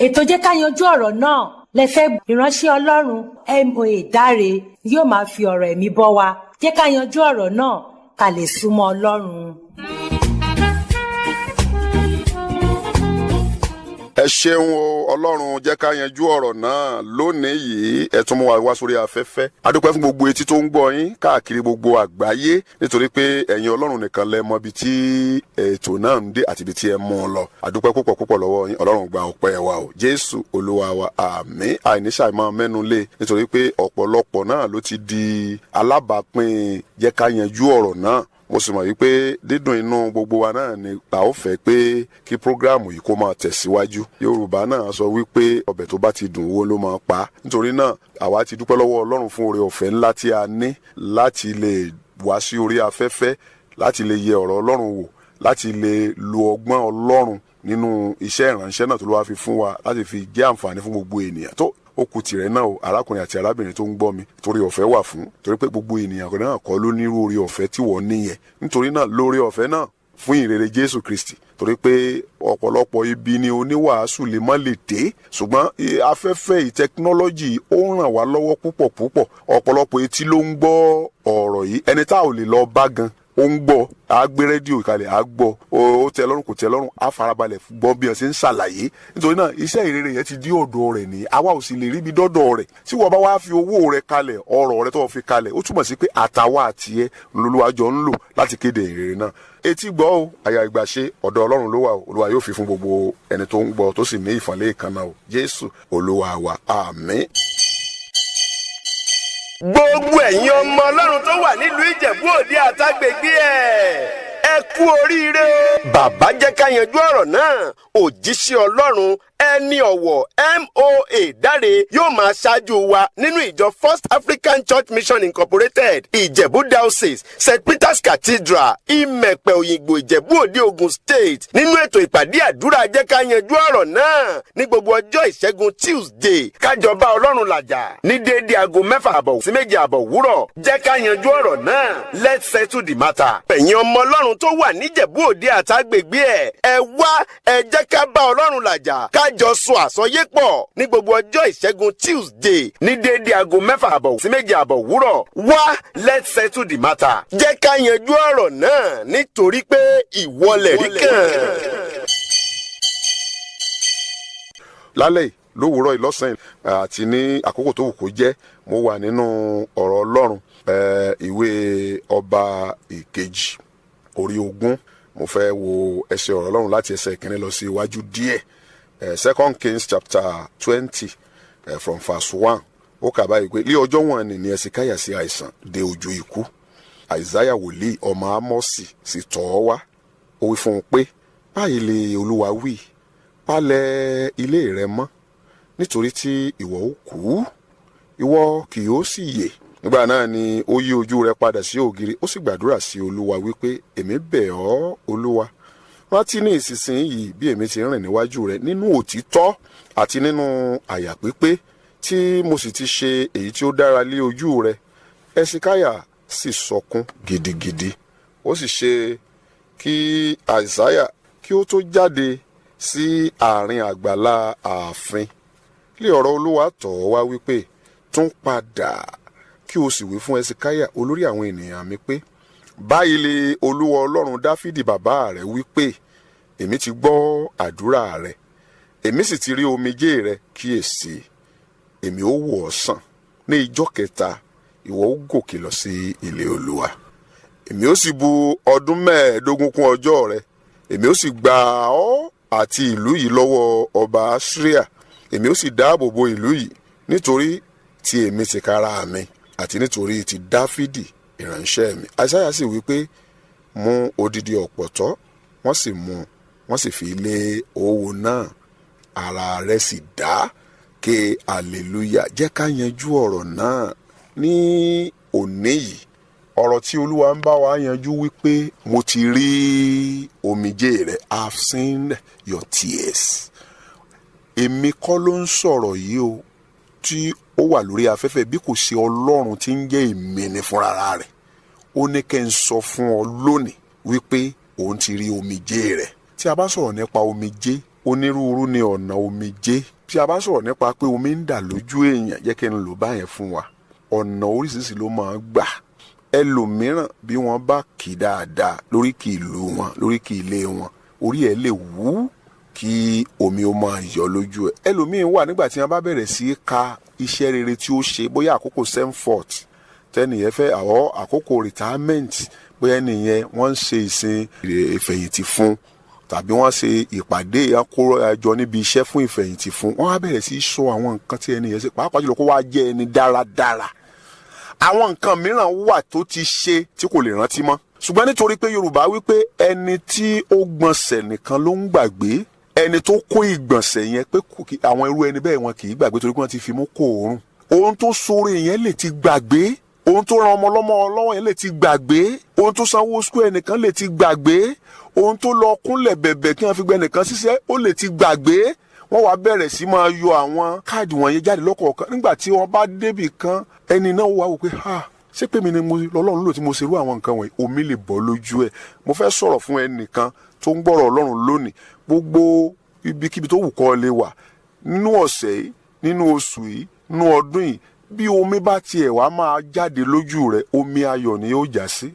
Ètò Jẹ́ Ká Yanjú Ọ̀rọ̀ Náà lẹ fẹ́. Ìránṣẹ́ Ọlọ́run Moa Dáre yóò máa fi ọ̀rọ̀ ẹ̀mí bọ́ wa. Jẹ́ ká yanjú ọ̀rọ̀ náà ká lè súnmọ́ Ọlọ́run. Ẹ ṣeun o. Ọlọ́run jẹ́ ká yanjú ọ̀rọ̀ náà lónìí yìí, ẹ tún mú wa wá sórí afẹ́fẹ́. A dúpẹ́ fún gbogbo etí tó ń gbọ́ yín káàkiri gbogbo àgbáyé, nítorí pé ẹ̀yin Ọlọ́run nìkan lẹ mọ ibi tí ètò náà ń dé àti ibi tí ẹ mú un lọ. A dúpẹ́ púpọ̀ púpọ̀ lọ́wọ́ yín. Ọlọ́run gba ọpẹ́ wa o, Jésù Olúwa wa, àmín. Àìníṣàì máa mẹ́nu lé, nítorí pé ọ̀pọ̀lọpọ̀ náà ló ti di alábàápín Jẹ́ Ká Yanjú Ọ̀rọ̀ náà. Mo sì mọ̀ wípé dídùn inú gbogbo wa náà ni a ó fẹ́ pé kí program yìí kó máa tẹ̀síwájú. Yorùbá náà sọ wípé ọbẹ̀ tó bá ti dùn, owó ló máa pa. Nítorí náà, àwa ti dúpẹ́ lọ́wọ́ Ọlọ́run fún oore ọ̀fẹ́ ńlá tí a ní láti lè wá sí orí afẹ́fẹ́, láti lè yẹ ọ̀rọ̀ Ọlọ́run wò, láti lè lo ọgbọ́n Ọlọ́run nínú iṣẹ́ ìránṣẹ́ náà tó ló wá fi fún wa, láti fi jẹ́ àǹfààní fún gbogbo ènìyàn. Tó ó kù tìrẹ náà o, arákùnrin àti arábìnrin tó ń gbọ́ mi, torí ọ̀fẹ́ wà fún, torí pé gbogbo ènìyàn náà kọ́ ló nírú orí ọ̀fẹ́ tí wọ́n níyẹn. Nítorí náà, lórí ọ̀fẹ́ náà fún ìrere Jésù Kristi, torí pé ọ̀pọ̀lọpọ̀ ibi ni oníwàásù lè má lè dé, ṣùgbọ́n afẹ́fẹ́ yìí, technology, ó ń ràn wá lọ́wọ́ púpọ̀ púpọ̀. Ọ̀pọ̀lọpọ̀ etí ló ń gbọ́ ọ̀rọ̀ yìí. Ẹni tá ò lè lọ bá gan, ó ń gbọ́. A gbé rédíò kalẹ̀, a gbọ́. Ó tẹ́ lọ́rùn, kò tẹ́ lọ́rùn, a farabalẹ̀ gbọ́ bí wọ́n ṣe ń ṣàlàyé. Nítorí náà, iṣẹ́ ìrere yẹn ti dí ọ̀dọ̀ rẹ̀ ní, àwa ò sì lè ríbi dọ́dọ̀ rẹ̀. Tí wọ́n bá wá fi owó rẹ̀ kalẹ̀, ọrọ̀ rẹ̀ tó fi kalẹ̀, ó túmọ̀ sí pé àtàwa àti ẹ lolúwàjọ ń lò láti kéde ìrere náà. Etí gbọ́ o, àyà ìgbàṣe ọ̀dọ̀ Ọlọ́run ló wà o. Olúwa yóò fi fún gbogbo ẹni tó ń gbọ́, tó sì ní ìfọ̀nlé ìkànnà o. Jésù Olúwa wa, àmín. Gbogbo ẹ̀yin ọmọ Ọlọ́run tó wà nílùú Ìjẹ̀bú Òde àtàgbègbè ẹ̀, ẹ kú oríire. Bàbá Jẹ́ Ká Yanjú Ọ̀rọ̀ Náà, òjíṣẹ́ Ọlọ́run ẹni ọ̀wọ̀ Moa Dáre, yóò máa ṣáájú wa nínú ìjọ First African Church Mission Incorporated, Ìjẹ̀bú Diocese, St Peter's Cathedral, Ìmẹ̀pẹ̀ Òyìnbó, Ìjẹ̀bú Òde, Ogun State, nínú ètò ìpàdé àdúrà Jẹ́ Ká Yanjú Ọ̀rọ̀ Náà ní gbogbo ọjọ́ Ìṣẹ́gun Tuesday, kájọba Ọlọ́run làjà ní déédéé aago 6:30 sí 7:30 wúrọ̀. Jẹ́ ká yanjú ọ̀rọ̀ náà, let's settle the matter. Ẹ̀yin ọmọ Ọlọ́run tó wà níjẹ̀bú Òde àtàgbègbè ẹ̀, ẹ wá, ẹ jẹ́ ká bá Ọlọ́run làjà, kájọ sọ àsọyé pọ̀ ní gbogbo ọjọ́ Ìṣẹ́gun Tuesday ní déédéé aago 6:30 sí 7:30 wúrọ̀. Wá, let's settle the matter. Jẹ́ ká yanjú ọ̀rọ̀ náà, nítorí pé ìwọlẹ̀ rí kàn. Lálẹ́ yìí, lówùúrọ̀ yìí, lọ́sàn-án yìí, àti ní àkókò tó wù kó jẹ́, mo wà nínú ọ̀rọ̀ Ọlọ́run, Ìwé Ọba Ìkejì, orí 20. Mo fẹ́ wo ẹsẹ̀ ọ̀rọ̀ Ọlọ́run láti ẹsẹ̀ ìkíní lọ sí iwájú díẹ̀. Second Kings chapter 20, from verse 1. Ó kà báyìí pé, "Ní ọjọ́ wọn ni Ẹsikáyà sí àìsàn dé ojú ikú. Àìsáyà wòlíì, ọmọ Ámọ́sì, sì tọ̀ ọ́ wá. Ó wí fún un pé, 'Báyìí lè Olúwa wí: Palẹ̀ ilé rẹ mọ́, nítorí tí ìwọ ó kú, ìwọ kì yóò sì yè.' Nígbà náà ni ó yí ojú rẹ̀ padà sí ògiri, ó sì gbàdúrà sí Olúwa wípé, 'Èmi bẹ̀ ọ́, Olúwa, rántí ní ìsinsìnyí bí èmi ti rìn níwájú rẹ nínú òtítọ́ àti nínú àyà pípé, tí mo sì ti ṣe èyí tí ó dára lé ojú rẹ.' Ẹsikáyà sì sọkún gidigidi. Ó sì ṣe, kí Àìsáyà kí ó tó jáde sí àárín àgbàlá ààfin, lé ọ̀rọ̀ Olúwa tọ̀ ọ́ wá wípé, 'Tún padà, kí o sì wí fún Ẹsikáyà olórí àwọn ènìyàn mi pé, báyìí lè Olúwa Ọlọ́run Dáfídì bàbá rẹ̀ wí pé, Èmi ti gbọ́ àdúrà rẹ, èmi sì ti rí omijé rẹ. Kíyèsí, èmi ó wò ọ́ sàn. Ní ijọ́ kẹta, ìwọ ó gòkè lọ sí ilé Olúwa. Èmi ó sì bu ọdún 15 kún ọjọ́ rẹ. Èmi ó sì gbà ọ́ àti ìlú yìí lọ́wọ́ ọba Asiria. Èmi ó sì dáàbò bo ìlú yìí nítorí tí èmi tìkára mi àti nítorí ti Dáfídì ìránṣẹ́ mi.' Àìsáyà sì wí pé, 'Mú odidi ọ̀pọ̀tọ́.' Wọ́n sì mú un, wọ́n sì fi lé owó náà, ara rẹ̀ sì dá." Ké hallelujah! Jẹ́ ká yanjú ọ̀rọ̀ náà ní òní yìí. Ọ̀rọ̀ tí Olúwa ń bá wa yanjú wípé, "Mo ti rí omijé rẹ, I have seen your tears." Èmi kọ́ ló ń sọ̀rọ̀ yìí o tí ó wà lórí afẹ́fẹ́, bí kò ṣe Ọlọ́run tí ń jẹ́ èmi ni fúnra rẹ̀. Ó ní kẹ́ ń sọ fún ọ lónìí wípé òun ti rí omijé rẹ̀. Tí a bá sọ̀rọ̀ nípa omijé, onírúurú ni ọ̀nà omijé. Tí a bá sọ̀rọ̀ nípa pé omi ń dà lójú èèyàn, jẹ́ kí n lò báyẹn fún wa, ọ̀nà oríṣiríṣi ló máa ń gbà. Ẹlòmíràn, bí wọ́n bá kì í dáadáa lóríkì ìlú wọn, lóríkì ilé wọn, orí ẹ̀ lè wú kí omi ó máa yọ lójú ẹ̀. Ẹlòmíín wà, nígbà tí wọ́n bá bẹ̀rẹ̀ sí í ka iṣẹ́ rere tí ó ṣe, bóyá àkókò send-forth tẹ́nìyẹn fẹ́ àwọ̀, àkókò retirement, bóyá ẹnìyẹn wọ́n ń ṣe ìsìn ìfẹ̀yìntì fún, tàbí wọ́n ṣe ìpàdé akórajọ níbi iṣẹ́ fún ìfẹ̀yìntì fún, wọ́n á bẹ̀rẹ̀ sí í sọ àwọn nǹkan tí ẹnìyẹn ṣe, pàápàá jùlọ kó wá jẹ́ ẹni dáradára. Àwọn nǹkan mìíràn wà tó ti ṣe tí kò lè rántí mọ́, ṣùgbọ́n nítorí pé Yorùbá wípé ẹni tí ó gbọ̀nsẹ̀ nìkan ló ń gbàgbé, ẹni tó kó ìgbọ̀nsẹ̀ yẹn pé àwọn irú ẹni bẹ́ẹ̀, wọn kì í gbàgbé, torí pé wọ́n ti fi mú kó òórùn. Ohun tó sóore yẹn lè ti gbàgbé, ohun tó ran ọmọ ọlọ́mọ lọ́wọ́ yẹn lè ti gbàgbé, ohun tó sanwó school ẹnìkan lè ti gbàgbé, ohun tó lọ kúnlẹ̀ bẹ̀bẹ̀ kí wọ́n fi gbẹ ẹnìkan ṣiṣẹ́, ó lè ti gbàgbé. Wọ́n wá bẹ̀rẹ̀ sí máa yọ àwọn káàdì wọ̀nyẹn jáde lọ́kọ̀ọ̀kan. Nígbà tí wọ́n bá débì kan, ẹni náà wá wò pé, ha, ṣé pé mi ni mo lọ́lọ́run lò tí mo ṣerú àwọn nǹkan wọ̀nyí? Omi lè bọ́ lójú ẹ̀. Mo fẹ́ sọ̀rọ̀ fún ẹnìkan tó ń gbọ́rọ̀ Ọlọ́run lónìí. Gbogbo ibikíbi tó wù kó lè wà nínú ọ̀sẹ̀ yìí, nínú oṣù yìí, nínú ọdún yìí, bí omi bá tiẹ̀ wá máa jáde lójú rẹ̀, omi ayọ̀ ni yóò já sí.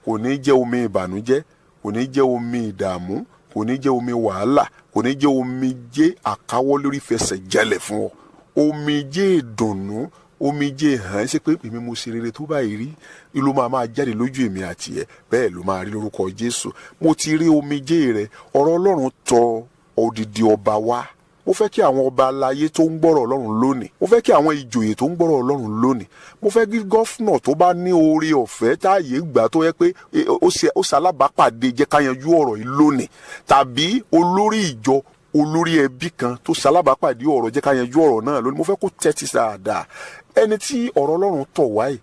Kò ní jẹ́ omi ìbànújẹ́, kò ní jẹ́ omi ìdààmú, kò ní jẹ́ omi wàhálà, kò ní jẹ́ omijé àkáwọ́ lórí fẹsẹ̀ jẹlẹ̀ fún ọ. Omijé ìdùnnú, omijé hàn ṣe pé èmi mo ṣe rere tó báyìí rí ló máa máa jáde lójú èmi àti ẹ. Bẹ́ẹ̀ ló máa rí lórúkọ Jésù. Mo ti rí omijé rẹ. Ọ̀rọ̀ Ọlọ́run tọ̀ odidi ọba wá. Mo fẹ́ kí àwọn ọba aláyé tó ń gbọ́rọ̀ Ọlọ́run lónìí, mo fẹ́ kí àwọn ìjòyè tó ń gbọ́rọ̀ Ọlọ́run lónìí, mo fẹ́ kí governor tó bá ní oore ọ̀fẹ́ táàyè gbà tó yẹ pé ó ṣalábàápàdé jẹ́ ká yanjú ọ̀rọ̀ yìí lónìí, tàbí olórí ìjọ, olórí ẹbí kan tó ṣalábàápàdé ọ̀rọ̀ jẹ́ ká yanjú ọ̀rọ̀ náà lónìí, mo fẹ́ kó tẹ́tí dáadáa. Ẹni tí ọ̀rọ̀ Ọlọ́run tọ̀ wáyé,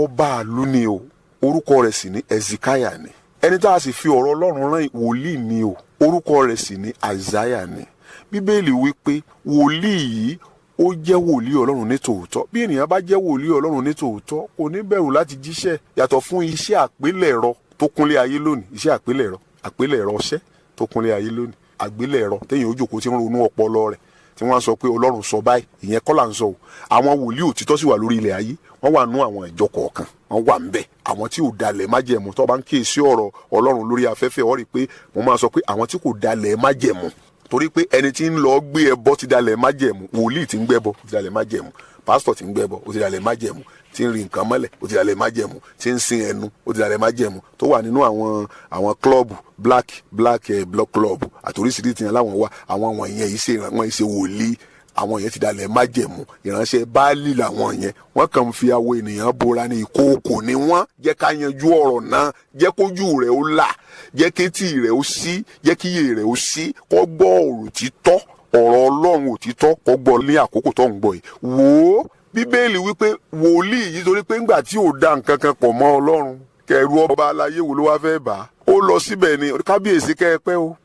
ọba àlú ni o, orúkọ rẹ̀ sì ní Ezekiah ni. Ẹni tá a sì fi ọ̀rọ̀ Ọlọ́run rán, wòlíì ni o, orúkọ rẹ̀ sì ní Isaiah ni. Bíbélì wípé wòlíì yìí, ó jẹ́ wòlíì Ọlọ́run ní tòótọ́. Bí ènìyàn bá jẹ́ wòlíì Ọlọ́run ní tòótọ́, kò ní bẹ̀rù láti jíṣẹ́, yàtọ̀ fún iṣẹ́ àpélẹ̀rọ tó kúnlé ayé lónìí, iṣẹ́ àpélẹ̀rọ, àpélẹ̀rọ ṣẹ́ tó kúnlé ayé lónìí, àgbélẹ̀rọ téèyàn ó jókòó tí ń ronú ọpọlọ rẹ̀, tí wọ́n sọ pé Ọlọ́run sọ báyìí. Ìyẹn kọ́ là ń sọ o. Àwọn wòlíì òtítọ́ sì wà lórí ilẹ̀ ayé, wọ́n wà nú àwọn ìjọ kọ̀ọ̀kan, wọ́n wà ń bẹ̀, àwọn tí ò dalẹ̀ májẹ̀mú. Tó bá ń kíyèsí ọ̀rọ̀ Ọlọ́run lórí afẹ́fẹ́, ó rí i pé mo máa sọ pé àwọn tí kò dalẹ̀ májẹ̀mú, torí pé ẹni tí ń lọ gbé ẹbọ ti dalẹ̀ májẹ̀mú, wòlíì tí ń gbẹ́bọ ti dalẹ̀ májẹ̀mú, pásítọ̀ tí ń gbẹ́bọ ó ti dalẹ̀ májẹ̀mú, tí ń ri nǹkan mọ́lẹ̀ ó ti dalẹ̀ májẹ̀mú, tí ń sin ẹnu ó ti dalẹ̀ májẹ̀mú, tó wà nínú àwọn club, black block club àti oríṣiríṣi yẹn láwọn wà. Àwọn wọ̀nyẹn yìí ṣe wọ́n ṣe wòlíì. Àwọn yẹn ti dalẹ̀ májẹ̀mú, ìránṣẹ́ Báálì làwọn yẹn. Wọ́n kàn ń fi awọ ènìyàn bora ní, ìkookò ni wọ́n. Jẹ́ ká yanjú ọ̀rọ̀ náà. Jẹ́ kójú rẹ̀ ó là, jẹ́ kétí rẹ̀ ó ṣí, jẹ́ kíyè rẹ̀ ó ṣí, kó gbọ́ ọ̀rọ̀ òtítọ́, ọ̀rọ̀ Ọlọ́run òtítọ́, kó gbọ́ ní àkókò tó ń gbọ́ yìí. Wò ó, Bíbélì wípé wòlíì yìí, torí pé ńgbà tí ò da nǹkan kan pọ̀ mọ́ Ọlọ́run, kẹrù ọba aláyé wo ló wá fẹ́ bá ó lọ síbẹ̀ ni. Kábíyèsí, kẹ́ ẹ pẹ́ o.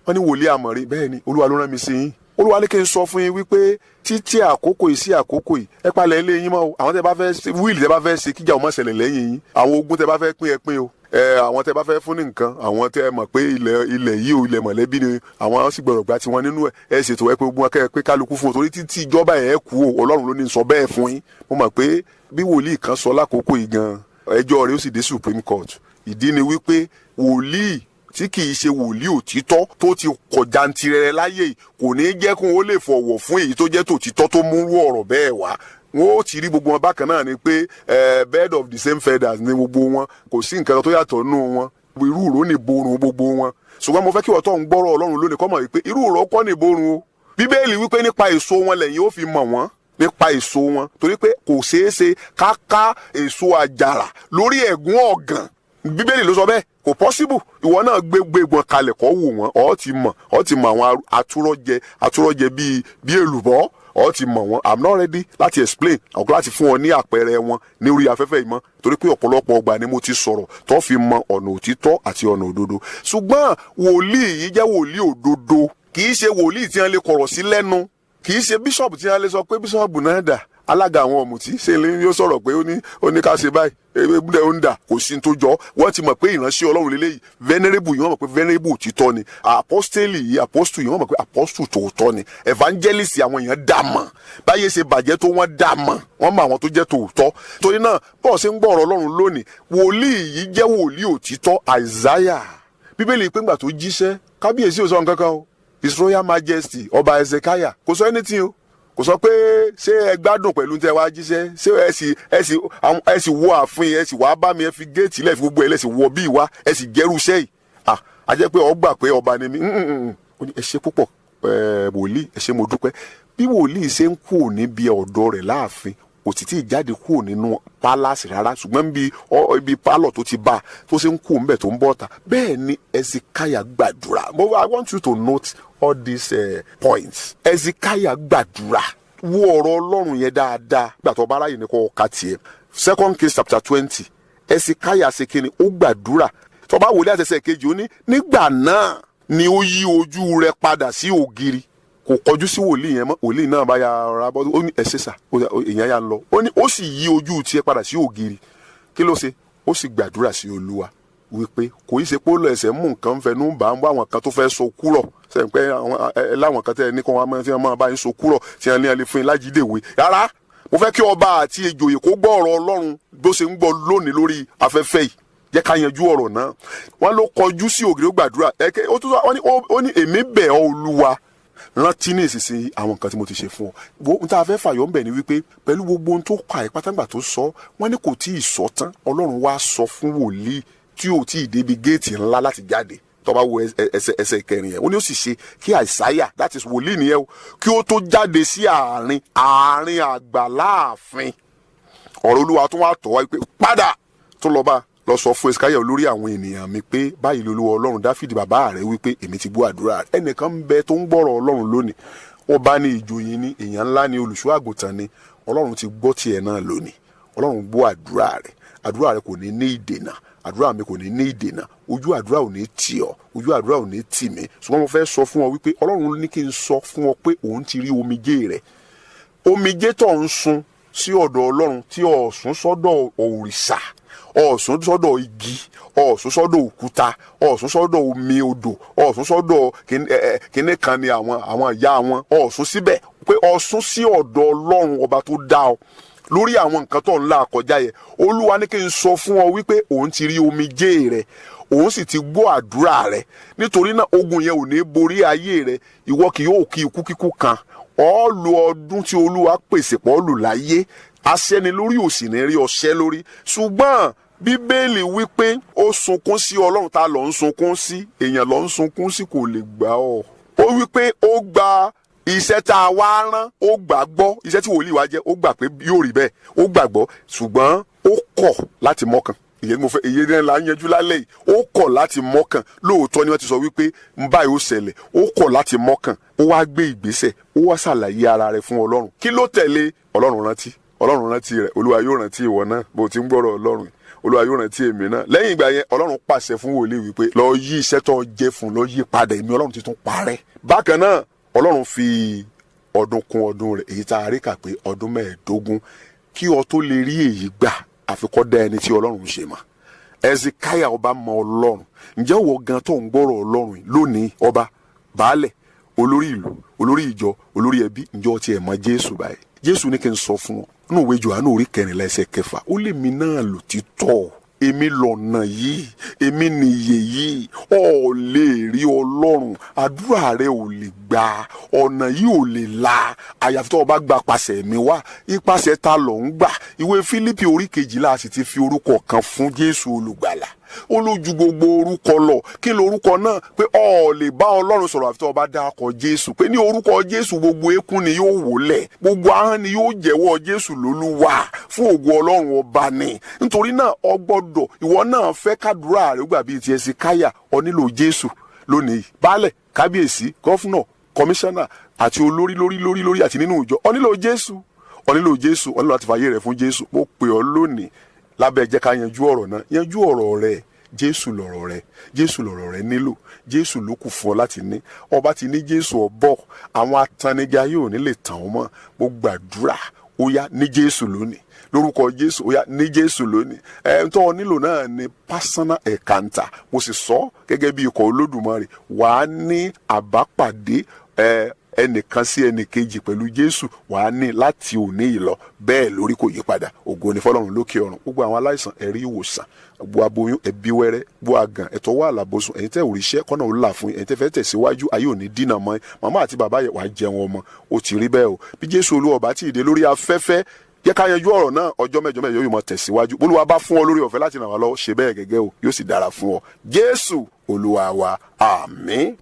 Wọ́n ní wòlíì àmọ̀rí. Bẹ́ẹ̀ ni, Olúwa ló rán mi sí yín. Olúwa ní kí n sọ fún yín wípé títí àkókò yìí sí àkókò yìí, ẹ palẹ̀ ilé yín mọ́ o. Àwọn tẹ́ bá fẹ́ ṣe will, tẹ́ bá fẹ́ ṣe kíjà ó má ṣẹlẹ̀ lẹ́yìn yín, àwọn ogún tẹ́ bá fẹ́ pín, ẹ pín o. Ẹ àwọn tẹ́ bá fẹ́ fún ní nǹkan, àwọn tẹ́ mọ̀ pé ilẹ̀ yìí o, ilẹ̀ mọ̀lẹ́bí ni, àwọn sì gbọ́dọ̀ gba tiwọn nínú ẹ̀, ẹ ṣètò ẹ pé gbogbo wọn, kẹ́ ẹ pé kálukú fún o, torí títí ìjọba ẹ̀ kú o, Ọlọ́run ló ní sọ bẹ́ẹ̀ fún yín. Mo mọ̀ pé bí wòlíì kan sọ lákòókò yìí gan, ẹjọ́ rẹ̀ ó sì dé Supreme Court. Ìdí ni wípé wòlíì tí kì í ṣe wòlíì òtítọ́ tó ti kọjá ntirẹrẹ láyé yìí, kò ní jẹ́ kó o lè fọ̀wọ̀ fún èyí tó jẹ́ tòtítọ́ tó múrú ọ̀rọ̀ bẹ́ẹ̀ wá. Wọn ó ti rí gbogbo wọn bákan náà ni pé bird of the same feathers ni gbogbo wọn, kò sí nǹkan tó yàtọ̀ nínú wọn. Irú ìró ní borun gbogbo wọn. Ṣùgbọ́n mo fẹ́ kí wọ́n tó ń gbọ́rọ̀ Ọlọ́run lónìí kọ́ mọ̀ wípé irú ìró kọ́ ní borun o. Bíbélì wípé nípa èso wọn lẹ́yìn ó fi mọ̀ wọ́n, nípa èso wọn, torí pé kò ṣeé ṣe ká ká èso àjàrà lórí ẹ̀gún ọ̀gàn. Bíbélì ló sọ bẹ́ẹ̀, kò possible. Ìwọ náà gbé gbégbọn kalẹ̀ kọ́ wò wọ́n, ọ́ ti mọ̀ àwọn atúrọ̀jẹ bíi èlùbọ́, ọ́ ti mọ̀ wọ́n. I'm not ready láti explain àwọn, láti fún ọ ní àpẹẹrẹ wọn ní orí afẹ́fẹ́ yìí mọ́, torí pé ọ̀pọ̀lọpọ̀ ọgbà ni mo ti sọ̀rọ̀ tó fi mọ ọ̀nà òtítọ́ àti ọ̀nà òdodo. Ṣùgbọ́n wòlíì yìí jẹ́ wòlíì òdodo. Kì í ṣe wòlíì tí wọ́n lè kọ̀rọ̀ sí lẹ́nu, kì í ṣe bíṣọ̀bù tí wọ́n lè sọ pé bíṣọ̀bù náà dà. Alága àwọn ọ̀mùtí ṣe ni yóò sọ̀rọ̀ pé ó ní ká ṣe báyìí, ewé ó ń dà kò sí tó jọ. Wọ́n ti mọ̀ pé ìránṣẹ́ Ọlọ́run lélẹ́yìí. Venerable yìí, wọ́n mọ̀ pé venerable òtítọ́ ni. Apostoli yìí, apostle yìí, wọ́n mọ̀ pé apostle tòótọ́ ni. Evangelist, àwọn èèyàn dà mọ̀. Báyé ṣe bàjẹ́ tó, wọ́n dà mọ̀, wọ́n mọ̀ àwọn tó jẹ́ tòótọ́. Torí náà, bọ́ọ̀ ṣe ń gbọ́ ọ̀rọ̀ Ọlọ́run lónìí, wòlíì yìí jẹ́ wòlíì òtítọ́, Isaiah. Bíbélì pé ńgbà tó jíṣẹ́, kábíyèsí ò sọ nǹkan kan o. His Royal Majesty Ọba Ezekiah kò sọ anything o. Kò sọ pé ṣé ẹ gbádùn pẹ̀lú tẹ wá jíṣẹ́, ṣé ẹ sì wọ ààfin, ẹ sì wá bá mi, ẹ fi géètì lẹ̀, fi gbogbo ẹ lẹ̀, sì wọ bí wá, ẹ sì jẹ́rú iṣẹ́ yìí. Ah, a jẹ́ pé ọ gbà pé ọba ni mí. Ó ní, "Ẹ ṣe púpọ̀, ẹ wòlíì, ẹ ṣe, mo dúpẹ́." Bí wòlíì ṣe ń kúrò níbi ọ̀dọ̀ rẹ̀ láàfin, kò tí tí jáde kúrò nínú palace rárá, ṣùgbọ́n bí ibi pálọ̀ tó ti bá a tó ṣe ń kú ńbẹ̀ tó ń bọ̀ ta, bẹ́ẹ̀ ni Ezekiah gbàdúrà. I want you to note all these points. Ezekiah gbàdúrà. Wo ọ̀rọ̀ Ọlọ́run yẹn dáadáa gbàtọ̀ bá aráyè ní kò ká tiẹ̀. Second Kings chapter 20, Ezekiah ṣe kíni? Ó gbàdúrà. Tó bá wòlé àtẹsẹ̀ kejì, ó ní nígbà náà ni ó yí ojú rẹ̀ padà sí ògiri, kò kọjú sí wòlíì yẹn mọ́. Wòlíì náà bá ya ọ̀rá bọ́, ó ní, "Ẹ ṣe sà." Èèyàn ya ń lọ. Ó ní ó sì yí ojú tiẹ̀ padà sí ògiri. Kí ló ṣe? Ó sì gbàdúrà sí Olúwa wípé kò í ṣe pé ó lọ ẹsẹ̀ mú nǹkan fẹnu bá ń wá àwọn kan tó fẹ́ so kúrọ̀ sẹ́yìn pé láwọn kan tẹ́ ẹ ní kó wọn tí wọ́n máa bá yín so kúrọ̀, tí wọ́n ní ẹ lè fún yín lájídèwé rárá. Mo fẹ́ kí ọba àti ìjòyè kó gbọ́ ọ̀rọ̀ Ọlọ́run bó ṣe ń gbọ́ lónìí lórí afẹ́fẹ́ yìí. Jẹ́ ká yanjú ọ̀rọ̀ náà. Wọ́n ló kọjú sí ògiri, ó gbàdúrà. Ẹ̀kẹ́ ó tún sọ, wọ́n ní ó ní, "Èmi bẹ̀ ọ́, Olúwa, rántí ní ìsinsìnyí àwọn nǹkan tí mo ti ṣe fún ọ." Wo ohun tá a fẹ́ fàyọ̀ ń bẹ̀ ni wípé pẹ̀lú gbogbo ohun tó kà ẹ́ pátágbà tó sọ, wọ́n ní kò tí ì sọ tán, Ọlọ́run wá sọ fún wòlíì tí ò tí ì débi géètì ńlá láti jáde. Tó bá wo ẹsẹ̀ ìkẹrin yẹn, ó ní ó sì ṣe kí Àìsáyà, that is wòlíì nìyẹn o, kí ó tó jáde sí àárín àgbàlá ààfin, ọ̀rọ̀ Olúwa tó wá tọ̀ wá pé, "Padà tó lọ bá lọ sọ fún Ezekiah olórí àwọn ènìyàn mi pé báyìí lolúwa Ọlọ́run Dáfídì bàbá rẹ̀ wípé èmi ti gbọ́ àdúrà rẹ̀." Ẹnìkan ń bẹ tó ń gbọ́rọ̀ Ọlọ́run lónìí. Ọba ní, ìjòyè ní, èèyàn ńlá ní, olùṣọ́ àgùntàn ní. Ọlọ́run ti gbọ́ tiẹ̀ náà lónìí. Ọlọ́run gbọ́ àdúrà rẹ̀. Àdúrà rẹ̀ kò ní ní ìdènà. Àdúrà mi kò ní ní ìdènà. Ojú àdúrà ò ní tì ọ́, ojú àdúrà ò ní tì mí. Ṣùgbọ́n mo fẹ́ sọ fún ọ wípé Ọlọ́run ní kí n sọ fún ọ pé òun ti rí omijé rẹ̀, omijé tó ń sun sí ọ̀dọ̀ Ọlọ́run, tí ọ̀sùn sọ́dọ̀ òrìṣà, ọ̀sùn sọ́dọ̀ igi, ọ̀sùn sọ́dọ̀ òkúta, ọ̀sùn sọ́dọ̀ omi odò, ọ̀sùn sọ́dọ̀ kíní kan ni àwọn ìyá wọn, ọ̀sùn síbẹ̀, pé ọ̀sùn sí ọ̀dọ̀ Ọlọ́run ọba tó dá ọ lórí àwọn nǹkan tó ń là kọjá yẹn. Olúwa ní kí n sọ fún ọ wípé òun ti rí omijé rẹ, òun sì ti gbọ́ àdúrà rẹ. Nítorí náà, ogun yẹn ò ní borí ayé rẹ. Ìwọ kì yóò kí ikú kíkú kan. Ọ lo ọdún tí Olúwa pèsè pọ̀ lù láyé. Aṣẹ́ni lórí òsì ní rí ọṣẹ́ lórí. Ṣùgbọ́n Bíbélì wípé ó sunkún sí Ọlọ́run. Ta ló ń sunkún sí? Èèyàn ló ń sunkún sí, kò lè gbà ọ́. Ó wípé ó gba iṣẹ́ tá a wá rán, ó gbà gbọ́. Iṣẹ́ tí wòlíì wá jẹ́, ó gbà pé yóò rí bẹ́ẹ̀, ó gbàgbọ́, ṣùgbọ́n ó kọ̀ láti mọ́kàn. Ìyẹn mo fẹ́, ìyẹn ní la ń yanjú lálẹ́ yìí. Ó kọ̀ láti mọ́kàn. Lóòótọ́ ni wọ́n ti sọ wípé ń báyìí ó ṣẹlẹ̀. Ó kọ̀ láti mọ́kàn. Ó wá gbé ìgbésẹ̀, ó wá ṣàlàyé ara rẹ̀ fún Ọlọ́run. Kí ló tẹ̀lé? Ọlọ́run rántí, Ọlọ́run rántí rẹ̀. Olúwa yóò rántí ìwọ náà bó ti ń gbọ́rọ̀ Ọlọ́run. Olúwa yóò rántí èmi náà. Lẹ́yìn ìgbà yẹn, Ọlọ́run pàṣẹ fún wòlíì wípé lọ yí iṣẹ́ tó jẹ́ fún, lọ yí padà, èmi Ọlọ́run ti tún parẹ́. Bákan náà, Ọlọ́run fi ọdún kún ọdún rẹ̀, èyí tá a rí kà pé ọdún 15. Kí ọ tó lè rí èyí gbà, àfikọ́ dá ẹni tí Ọlọ́run ṣe mọ̀. Ezekiah ọba mọ Ọlọ́run. Ǹjẹ́ ìwọ gan tó ń gbọ́rọ̀ Ọlọ́run lónìí, ọba, baálẹ̀, olórí ìlú, olórí ìjọ, olórí ẹbí, ǹjẹ́ o tiẹ̀ mọ̀ Jésù báyìí? Jésù ní kí n sọ fún ọ nínú ìwé Jòhánù orí 14 ẹsẹ̀ 6, ó lè mi náà lò títọ́, èmi lọ̀nà yìí, èmi nìyè yìí. Ọ̀ lè rí Ọlọ́run, àdúrà rẹ ò lè gbà, ọ̀nà yìí ò lè la, àyàfi tó o bá gba pàṣẹ mi wá. Ipasẹ̀ ta ló ń gbà? Ìwé Fílípì orí 12 sì ti fi orúkọ kan fún Jésù Olùgbàlà, ó lójú gbogbo orúkọ lọ. Kí lorúkọ náà? Pé ọ lè bá Ọlọ́run sọ̀rọ̀ àfi tó o bá dákọ̀ Jésù, pé ní orúkọ Jésù gbogbo eékún ni yóò wólẹ̀, gbogbo ahọ́n ni yóò jẹ́wọ́ Jésù lólúwa fún ògo Ọlọ́run ọba ni. Nítorí náà, ọ gbọ́dọ̀, ìwọ náà fẹ́ kádùúrà rẹ gbà bíi ti Ẹsikáyà, ọ nílò Jésù lónìí. Baálẹ̀, kábíyèsí, governor, kọmíṣánná àti olórí lórí lórí lórí àti nínú ìjọ, ọ nílò Jésù, ọ nílò Jésù, ọ nílò láti fàyè rẹ fún Jésù. Mo pè ọ lónìí lábẹ́ jẹ́ ká yanjú ọ̀rọ̀ náà. Yanjú ọ̀rọ̀ rẹ. Jésù lọ̀rọ̀ rẹ, Jésù lọ̀rọ̀ rẹ nílò. Jésù ló kù fún ọ láti ní. Ọba ti ní Jésù, ọbọ àwọn atannijá yóò ní lè tàn ọ́ mọ́. Mo gbàdúrà. Ó yá, ní Jésù lónìí. Lórúkọ Jésù, ó yá, ní Jésù lónìí. Ẹ ń tọ́ ọ nílò náà ní personal encounter. Mo sì sọ gẹ́gẹ́ bí ikọ̀ Olódùmarè, wàá ní àbápàdé ẹ ẹnìkan sí ẹnìkejì pẹ̀lú Jésù, wàá ní láti òní yìí lọ. Bẹ́ẹ̀ lórí, kò yí padà. Ògo ni fọlọ́run lókè ọ̀run. Gbogbo àwọn aláìsàn, ẹ̀rí ìwòsàn. Gbogbo aboyún, ẹbí wẹ́rẹ́. Gbogbo àgàn, ẹ̀tọ́ wà lábọ́sùn. Ẹ̀yin tẹ́ òrìṣẹ́ kọ́nà ó là fún yín. Ẹ̀yin tẹ́ fẹ́ tẹ̀síwájú, ayé òní dínà mọ́ ẹ. Màmá àti bàbá yẹ, wàá jẹun ọmọ. Ó ti rí bẹ́ẹ̀ o. Bí Jésù Olúwa ọba tí ì dé lórí afẹ́fẹ́, jẹ́ ká yanjú ọ̀rọ̀ náà, ọjọ́ mẹ́jọ mẹ́jọ yóò mọ tẹ̀síwájú. Olúwa bá fún ọ lórí ọ̀fẹ́ láti ràn wá lọ́wọ́, ṣe bẹ́ẹ̀ gẹ́gẹ́ o, yóò sì dára fún ọ. Jésù Olúwa wa, àmín.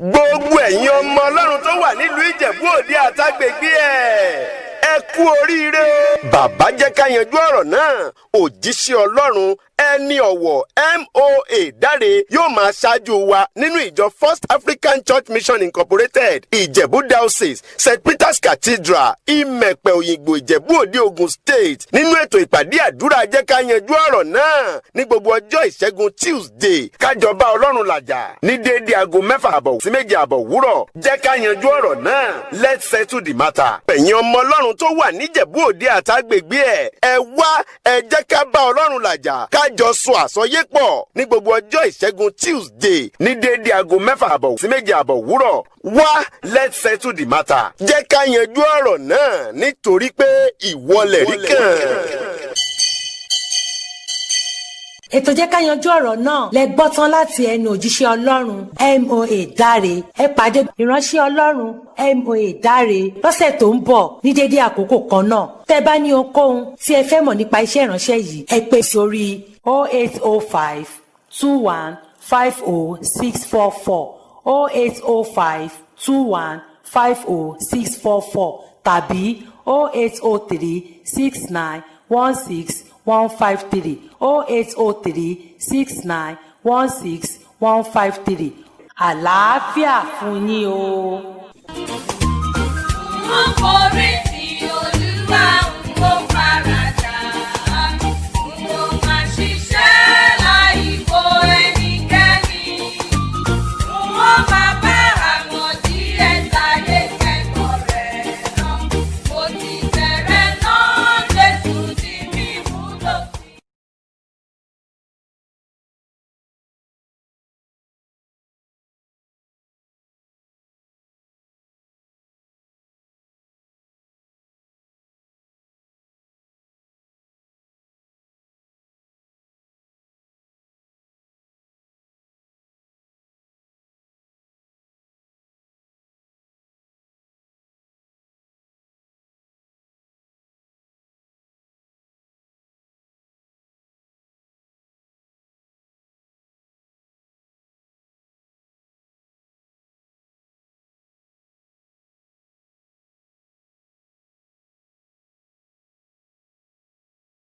Gbogbo ẹ̀yin ọmọ Ọlọ́run tó wà nílùú Ìjẹ̀bú Òde àtàgbègbè ẹ̀, ẹ kú oríire o. Bàbá jẹ́ ká yanjú ọ̀rọ̀ náà, òjíṣẹ́ Ọlọ́run ẹni ọ̀wọ̀ Moa Dáre yóò máa ṣáájú wa nínú ìjọ First African Church Mission Incorporated, Ìjẹ̀bú Diocese, St Peter's Cathedral, Ìmẹ̀pẹ̀ Òyìnbó, Ìjẹ̀bú Òde, Ogun State, nínú ètò ìpàdé àdúrà jẹ́ ká yanjú ọ̀rọ̀ náà ní gbogbo ọjọ́ ìṣẹ́gun Tuesday, kájọba Ọlọ́run làjà ní déédéé aago 6:30 sí 7:30 wúrọ̀. Jẹ́ ká yanjú ọ̀rọ̀ náà, let's settle the matter. Ẹ̀yin ọmọ Ọlọ́run tó wà níjẹ̀bú Òde àtàgbègbè ẹ̀, ẹ wá, ẹ jẹ́ ká bá Ọlọ́run làjà, kájọ sọ àsọyé pọ̀ ní gbogbo ọjọ́ ìṣẹ́gun Tuesday ní déédéé aago 6:30 sí 7:30 wúrọ̀. Wá, let's settle the matter. Jẹ́ ká yanjú ọ̀rọ̀ náà, nítorí pé ìwọlẹ̀ rí kàn. Ètò jẹ́ ká yanjú ọ̀rọ̀ náà lẹ gbọ́ tán láti ẹnu òjíṣẹ́ Ọlọ́run Moa Dáre. Ẹ pàdé ìránṣẹ́ Ọlọ́run Moa Dáre lọ́sẹ̀ tó ń bọ̀ ní dédé àkókò kan náà. Tẹ́ bá ní ohunkóhun tí ẹ fẹ́ mọ̀ nípa iṣẹ́ ìránṣẹ́ yìí, ẹ pè sórí 0805 21 50 644, 0805 21 50 644 tàbí 0803 69 16 153, 0803 69 16 153. Àlàáfíà fún yín o. Wọ́n forí ti Olúwa.